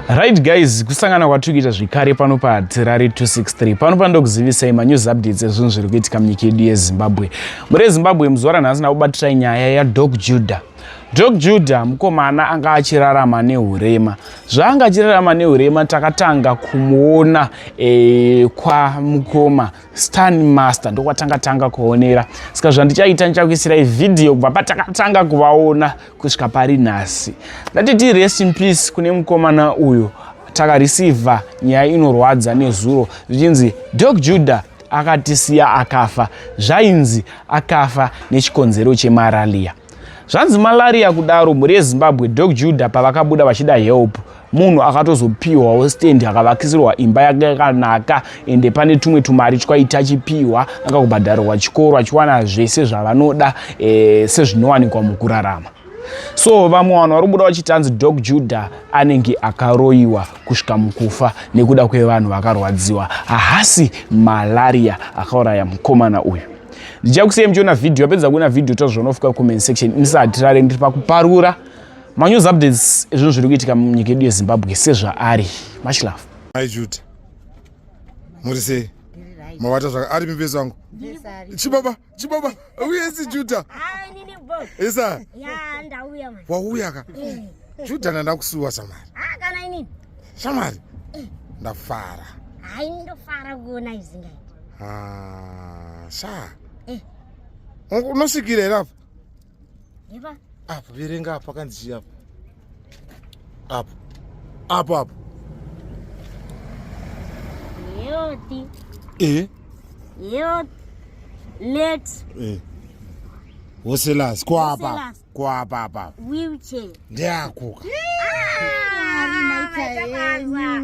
Right guys, kusangana kwatiri kuita zvekare pano paHatirari 263. Pano pandokuzivisai manews updates ezvinhu zviri kuitika munyika yedu yeZimbabwe. Muri yeZimbabwe muzuva ranhasi ndakubatirai nyaya yaDoc Judah. Doc Judah mukomana anga achirarama nehurema. Zvaanga achirarama nehurema takatanga kumuona kwamukoma Stan Master, ndokwatanga tanga kuonera. Saka zvandichaita ndichakuisirai video kubva patakatanga kuvaona kusvika pari nhasi. Ndatiti rest in peace kune mukomana uyu. Takareceiva nyaya inorwadza nezuro zvichinzi Doc Judah akatisiya akafa. Zvainzi akafa nechikonzero chemalaria. Zvanzi malaria kudaro, mhuri yeZimbabwe, Doc Judah pavakabuda vachida help, munhu akatozopiwawo stand, akavakisirwa imba yake yakanaka, ende pane tumwe tumari twaita achipiwa, anga kubhadharirwa chikoro, achiwana zvese zvavanoda sezvinowanikwa mukurarama. So vamwe vanhu vari kubuda vachiti hanzi Doc Judah anenge akaroyiwa kusvika mukufa nekuda kwevanhu vakarwadziwa. Haasi malaria akauraya mukomana uyu. Ndichakusiyai muchiona video. Apedza kuona video, tozvonofika comment section. Inisahatirare ndiri pakuparura manews updates ezvinhu zviri kuitika munyika yedu yeZimbabwe sezvaari. Much love. Mai Juda, muri sei? Mavata zvaka ari mupesi wangu. Chibaba, chibaba, uyesi Juda. Isa. Wauya ka? Juda, ndandakusuwa shamari. Kana inini. Shamari. Ndafara. Hayi, ndofara kuona izvi ngai. Ah, sha. Unosvikira here apa? Yeba. Apa, verenga apa, kanzi chii apa? Apo. Apo apo. Healthy. Eh? Health. Let. Eh. Wholesalers kwapa. Wholesalers. Kwapa apa. Wheelchair. Ndeyakuka. Maita basa.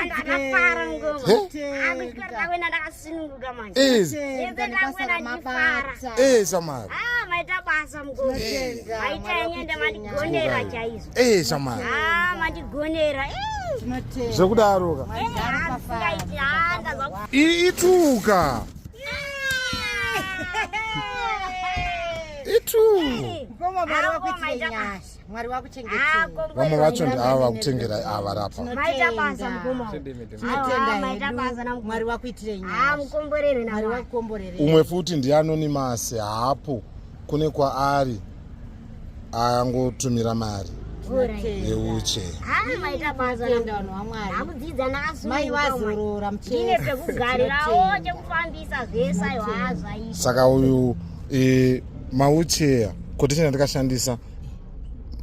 Ndakafara ngoma. Akusvikira ndakuenda ndakasununguka manje. Ese ndakuenda ndichifara. Eh, shamari. Ah, maita basa mukoma. Maita yenyenda, mandigonera chaizvo. Eh, shamari. Ah, mandigonera. Eh. Zvekudaro ka. Eh, asingaiti. Ah, ndazwa. Ituka. Itu. Mukoma, Mwari Ako, wakuitire maita nyasha, Mwari Ah, wakuchengetei. Vamwe vacho ndiava vakutengerai ava rapa. Maita basa mukoma. Tinotenda Ah, maita basa hedu. namukoma. Mwari wakuitire Ah, nyasha. mukomborerwe Mwari naMwari. wakukomborere. Umwe futi ndianonymous, haapo, kune kwaari angotumira mari yeuche. Ah, maita basa. Tinotenda vanhu vaMwari. Ndakudzidza Mai ndakasununguka. vazorora Ndine muchezi. pekugarirawo, chekufambisa, zvese ayo hazvaita. Saka uyu mawheelchair quotation yandikashandisa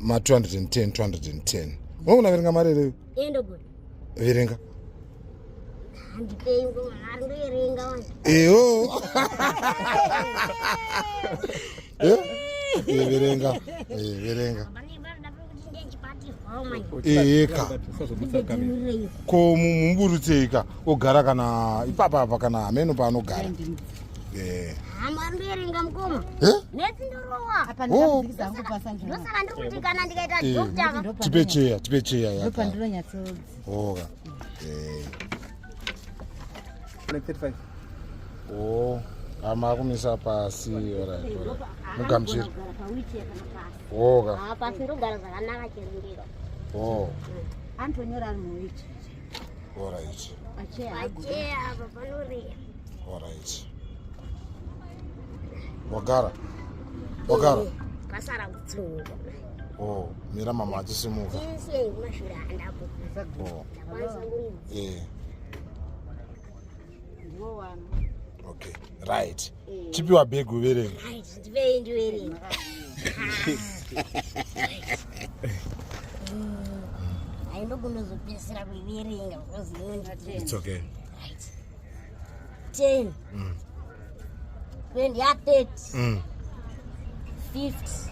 ma 210 210. Unogona verenga mari here? Endogona. Verenga. Handipei ngoma, ari ndoerenga wani. Eyo. Eh? Eh, verenga. Eh, verenga. Pane vanoda kuti ndechibatirwawo manje. Eka. Ko mumuburutseika ogara kana ipapa apa kana hameno paanogara. Eh. Hama, ari ndoerenga mukoma. Eh? Netsi ndorowa. Apa Oh. ndikamudzikisa hangu pasandro. Ndosaka ndiri kuti kana ndikaita Eh. doctor. Tipe cheya, tipe cheya yaka. Ndopandinonyatsodzi. Oga. Eh. Oh, ama kumisa pasi, alright, alright. Mugamuchiri. Kugara pawheelchair kana pasi. Oga. Ah, pasi ndogara zvakanaka chero ndiro. Oh, Anotonyora ari muwheelchair. alright. Pacheya apa panoreya. Alright. Wagara. Wagara. Pasara kutsunga. Oh, mira mama achisimuka. Chisiyei kumashure handapo. Oh. Ndakwanisa kuridza. Eh. Ndiwo wano. Okay. Right. Chipiwa bhegi uverenge. Right, ndipei ndiverenge. Haindogondozopedzisira kuiverenga because inonditi. It's okay. Right. 10. 20 ya 30. 50.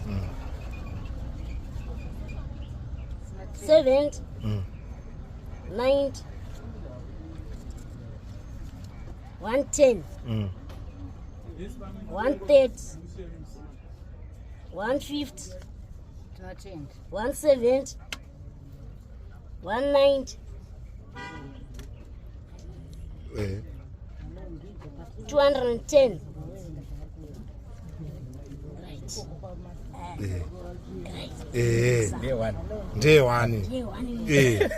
70. 90. 110. 130. 150. Tinotenda. 170. 190. Eh. 210. Right. Eh. Ndeye one. Eh.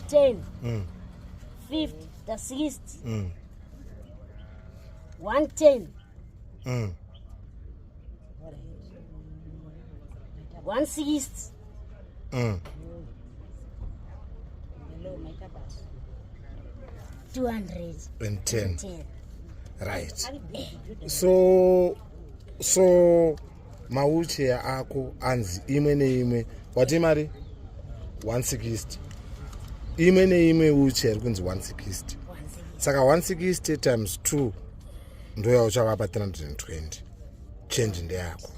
10. 50, the 60. 110. 160. 210. And right. So so mawheelchair ako anzi imwe neimwe wati mari 160 imwe neimwe wheelchair iri kunzi 160 saka 160 times 2 ndoyauchavapa 320 change ndeyako.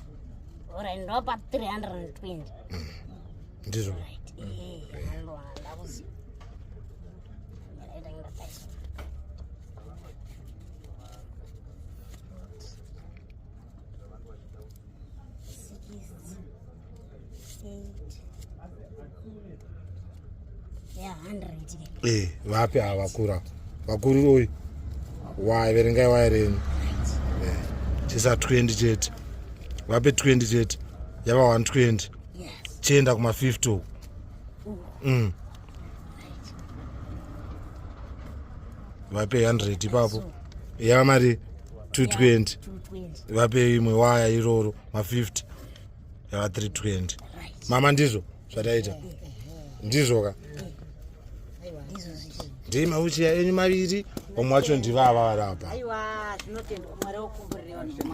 Alright, ndopa 320. Ndizvo. Right. Eh, ndo ndakuziva. Right, ndataisa. 68. Yeah, 100 ke. E vapi ava vakura vakuru oyi wai verengai wai renyu chisa 20 chete vape 20 chete yava 120. Yes. Chienda kuma50 uku. Vape 100 ipapo yava mari 220. 220. Vape imwe waya iroro ma50 yava 320. Right. Mama, ndizvo zvataita, ndizvo ka? Ndizvo zvichi. Ndii mawheelchair enyu maviri, vamwe vacho ndivava vari apa. Aiwa, zvinotendwa, Mwari wokumburire vanhu.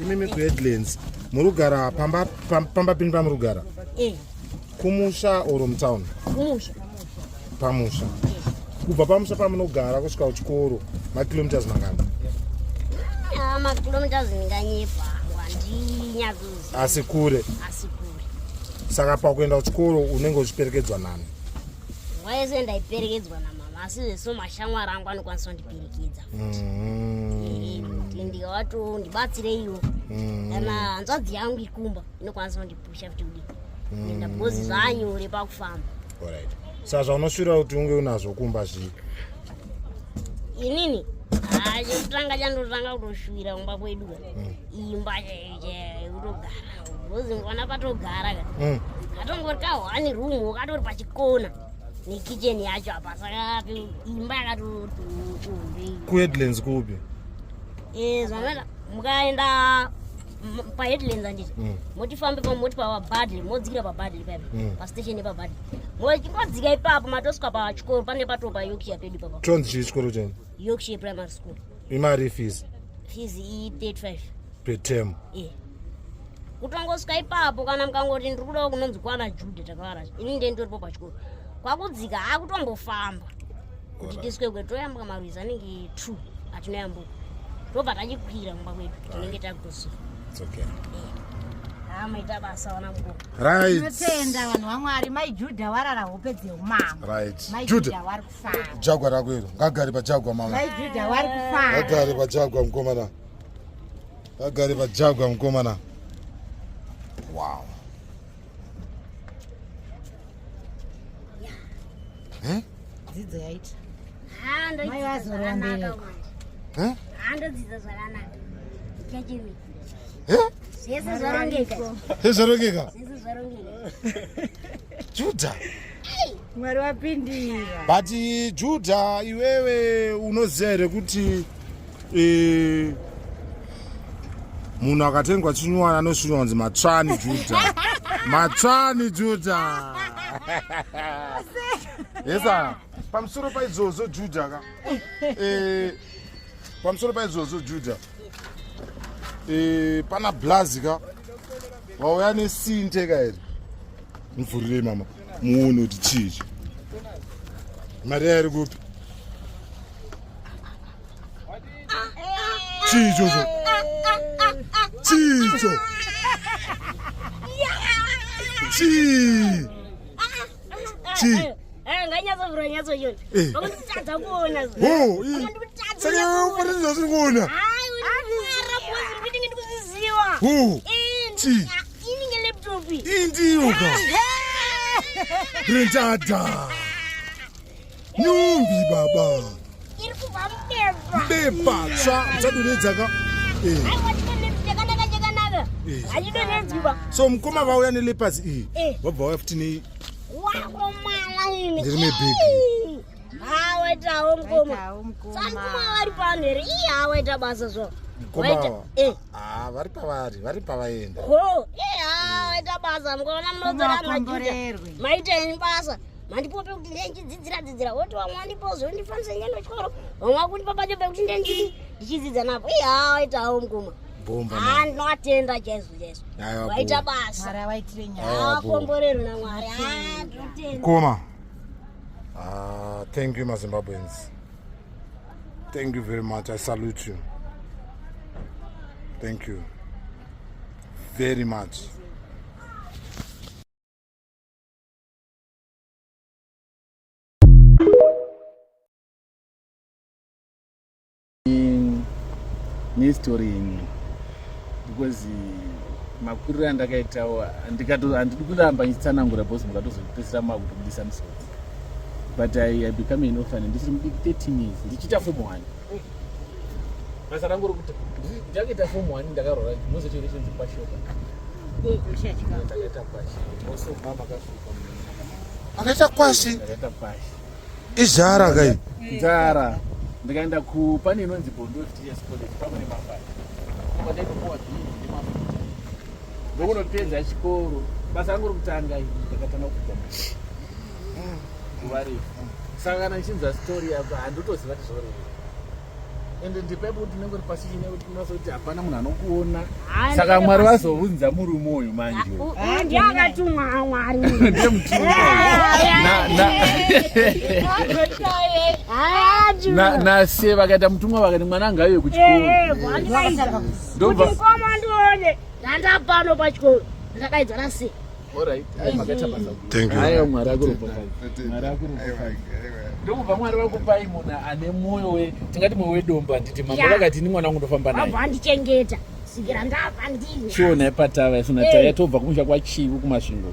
Imimi kuHeadlands muri kugara pamba pamba pini pamuri kugara? Eh, Kumusha or mutown? Kumusha. Pamusha. Kubva pamusha pamunogara kusvika kuchikoro makilometers mangani? Ah, makilometers ndinganyepa, handinyatsoziva. Asi kure? Asi kure. Saka pakuenda kuchikoro unenge uchiperekedzwa nani? Nguva yese ndaiperekedzwa namama, asi zveso mashamwari angu anokwanisa kundiperekedza futi. Kuti ndikavati ndibatsireiwo, kana hanzvadzi yangu ikumba inokwanisa kundipusha futi kudii kuenda, because zvanyore pakufamba. Alright, saka zvaunosvira kuti unge unazvo kumba zvii? Inini haa, chekutanga chandotanga kutoshuvira kumba kwedu ka, imba chaiyo chaiyo yekutogara, because ngwana patogara ka, katongori ka one room katori pachikona nekicheni yacho apa, saka imba yakatoombe. KuHeadlands kupi? Zvanoita mukaenda paHeadlands, handiti? Motifambe pa moti paBadley, modzikira paBadley paipa, pastation yepaBadley, mochingodzika ipapo matosvika pachikoro pane patopa Yorkshire pedu papa. Chonzi chii chikoro chenyu? Yorkshire Primary School. Imari fees? Fees i35. Per term? E, kutongosvika ipapo, kana mukangoti ndiri kudawo kunonzi kwana Jude takavara, ini ndiye nditoripo pachikoro, kwakudzika hakutombofamba kuti tiswe kwe toyambuka marwizi anenge 2 atinoyambuka, tobva tachikwira kumba kwedu, tinenge takutosvika. It's okay. Ha, maita basa vana mukoma. Right. Tinotenda vanhu vaMwari, mai Judha warara hope dzeumambo. Right. Mai Judah. Judha wari kufara. Jagwa rako iro ngagare pajagwa, mama. Mai Judha wari kufara. Ngagare pajagwa mukomana, ngagare pajagwa mukomana. Wow. Eh? Dzidzo yaita. Ha, Mai ndodzidza vazorombereka. zvakanaka manje. Eh? Ha, ndodzidza zvakanaka chachimi. Eh? Zvese zvarongeka. Zvarongeka. Zvese zvarongeka. Judha. Mwari wapindira. But Judha, iwewe unoziva here kuti munhu akatengwa chinyuwana anosvinywa kunzi matsvani Judha, matsvani Judha? Yesa, pamusoro paizvozvo Judha ka, pamusoro paizvozvo Judha, pana blazi ka vauya nesinte ka here. Muvhurirei mama, muone kuti chii ichi. Mari yairi kupi? Chii ichocho? Chii icho? Chii? Chii? Nganyatsovhura, nyatsoiona. Pakunditadza kuona. Oh, saka iwe ufanira zviri kuona. Ndinenge ndikuzviziva. Oh, Chii? Inenge laptop. Iyi ndiyo ka rentata nyumbi baba. Bepa tsva muchadonhedza ka. Eh. Chakanaka chakanaka. Eh. Hachidonhedzwi ba. So mukoma vauya nelepas iyi. Eh. Vabva vauya futi nei Wakomana imi. Ndiri mebhegi. Ha waitawo mukoma. Waitawo mukoma. Samukoma vari pano here? Ii ha waita basa zvo. Mukoma Waita- ava. Eh. Ah, vari pavari, vari pavaenda. Ho, eh ha waita basa mukoma munodzora majuda. Mukomborerwe. Maita henyu basa. Mandipope kuti ndiye ndichidzidzira dzidzira. Woti vamwe wandipo zvondifambisa ndiende kuchikoro. Vamwe vakundipa pacho pekuti ndiye ndichidzidza napo. Ii ha waitawo mukoma. Bhomba. Ha ndinowatenda chaizvo chaizvo. Aiwa, Waita bhomba. basa. Mwari awaitire nyasha. Aiwa, bhomba. Akomborerwe naMwari. Ha ndinotenda. Mukoma. Ah, thank you maZimbabweans. Thank you very much. I salute you. Thank you very much. Nestory yenyu because makuriro andakaitawo handidi kuramba ndichitsanangura because mukatozopedzisira makutobudisa misodzi, but I become an orphan ndichiri mudiki, 13 years, ndichiita form 1. Basa rangu rokuti ndakaita form 1 ndakarora mozotoita chinzi kwashoka, ndakaita kwashi also mama akasvika. Akaita kwashi. Ndakaita kwashi. Izhara kai. Nzara. Ndikaenda ku pane inonzi Bondo Teachers College pamwe nemafari kwataitopuwa bhinzi nemafuta. Ndokunopedza chikoro, basa rangu rokutanga iri ndakatanga kupedza nguva refu. Saka kana ndichinzwa story yako handotoziva kuti zvoreva ende ndipaipo kuti unenge uri pasi chine kuti unoziva kuti hapana munhu anokuona. Saka Mwari vazounza murume uyu manje uyu. Uyu ndiye akatumwa Mwari. Ndiye mutumwa. Nase vakaita mutumwa vakati mwana ngauye kuchikoro. Kuti mukoma ndione ndanda pano pachikoro ndakaidzwa nase. Alright, ai, makaita basa. Thank you. Aiwa, Mwari akuropafadze. Mwari akuropafadze. Ndokubva Mwari vakupai munhu ane mwoyo we tingati mwoyo wedombo, handiti? Mambo vakati ini mwana wangu ndofamba naye. Vabva vandichengeta svikira ndabva ndini. Chiona ipatava isina taya tobva kumusha kwaChivu kuMasvingo.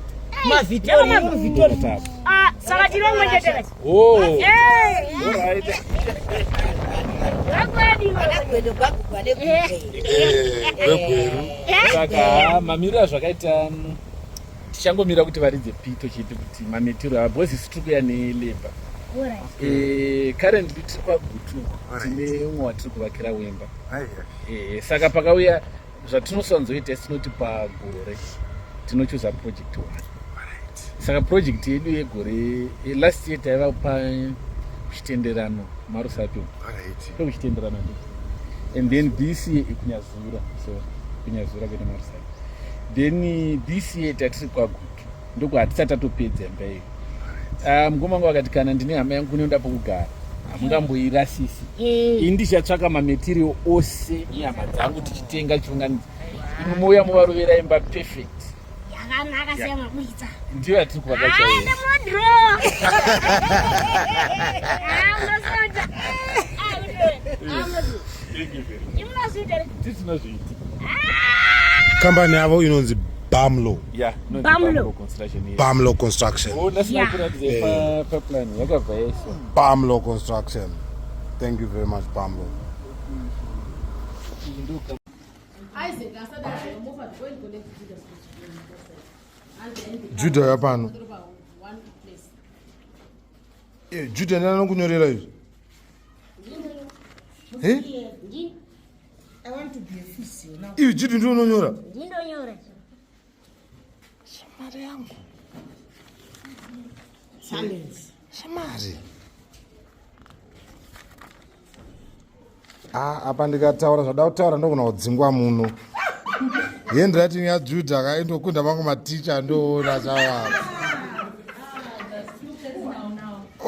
Ndevamavhitori. Tava. Saka tiri vamwe chete kai. Oh. Alright. Vakwadi. Eh, gwegweru. Saka mamiriro azvakaita, tichangomira kuti varidze pito chete kuti mamitiro avo because isu tiri kuya nelabor. Currently tiri kwaGutu, tine umwe watiri kuvakira wemba. Saka pakauya zvatinosanzoita isi tinoti pagore tinochuza project one. Saka project yedu yegore last year taiva pa kuchitenderano maRusape, kuchitenderano ndiko, and then this year ikuNyazura, so kuNyazura kuenda maRusape. Then this year tatiri kwaGutu, ndoko hatisati tatopedza imba iyo. Ah, mukoma wangu akati kana ndine hama yangu kunoenda pokugara hamungamboirasisi. Ini ndichatsvaka mamaterial ose nehama dzangu tichitenga tichiunganidza, imwe mouya movarovera imba perfect. Yakanaka seyamabwitsa. Ndiyo yatiri kuvaka chaiyo. Aende munodhirowa unosota. Imunozviita. Titinozviiti. Kambani yavo inonzi Bamlo. Ya. Bamlo. Construction, yes. Bamlo Construction. Oh, ndasina kuratidza paplan yakabva yaiswa. Bamlo Construction. Thank you very much, Bamlo. Isaac asadaro mofa go and collect Judas. Juda yapano. One place. Eh, Juda ndiani anokunyorera izvi? Eh? I want to be a physio now. Ivi Juda ndiwe unonyora? Ndindonyora. Shamari yangu. Silence. Shamari. Ah, apa ndikataura zvada kutaura ndogona kudzingwa muno. Handwriting yaJuda kaindokunda vangu maticha ndoona zvavavo.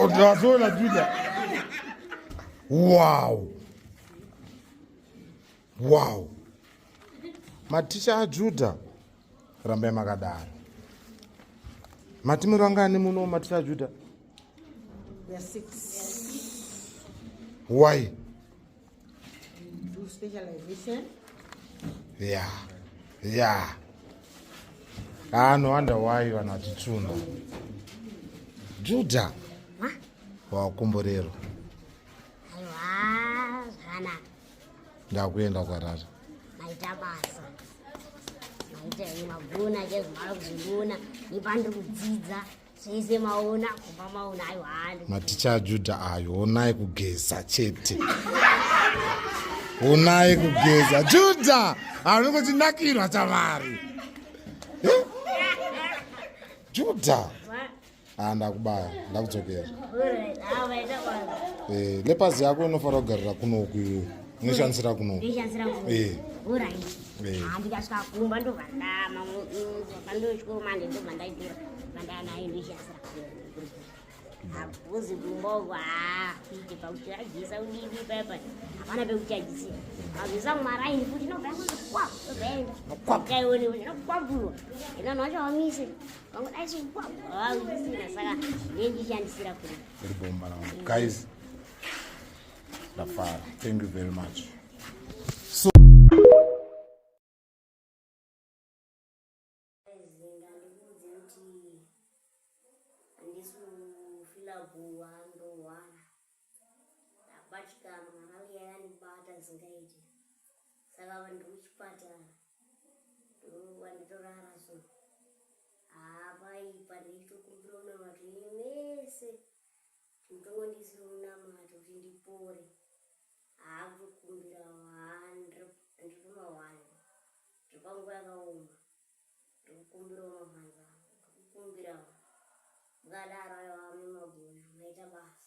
Ndatoona Juda. Wow. Wow. Maticha aJuda rambai makadaro. Matimiro angani muno maticha aJuda? There are six. Why? Do specialization. Yeah. Ah, no wonder why vanhu vachitsvunda. Juda. Wakomborero. Aiwa. Zvakanaka. Ndakuenda kuHarare. Maita basa. Maita henyu magona chaizvo mava kuzondiona nepandiri kudzidza zvese maona kumba maona aiwa handi. Maticha aJudha ayo onai kugeza chete. Onai kugeza. Judha anongotinakirwa chavari. Eh? Judha. Ah, ndakubaya ndakudzokera. Eh, lepazi yako inofanira kugarira kunoku iwe unoshandisira kunoku. Eh. Eh. Ah, ndikasvika kumba ndobva ndamandosvika mande ndobva ndaitora vandanayo ndoshandisira hakuzi kumba uko haa kuite pakuchajisa udidi paipa hapana pekuchajisira mazoisa mumaraini futi inobva yangozi kwa yobva yaenda kaione inokwabvurwa ina vanhu vacho vamise Guys, ndafara. Thank you very much. So saka vanhu kuchipatara ndowanditorara so Haa paipa ndichitokumbira munamato yenyu mese mutongondiisira munamato kuti ndipore. Haa kutokumbirawo haa ndiri pamahwani ndiri panguva yakaoma ndiri kukumbirawo mafans angu ndiri kukumbirawo mukadaro aiwa mune magona maita basa.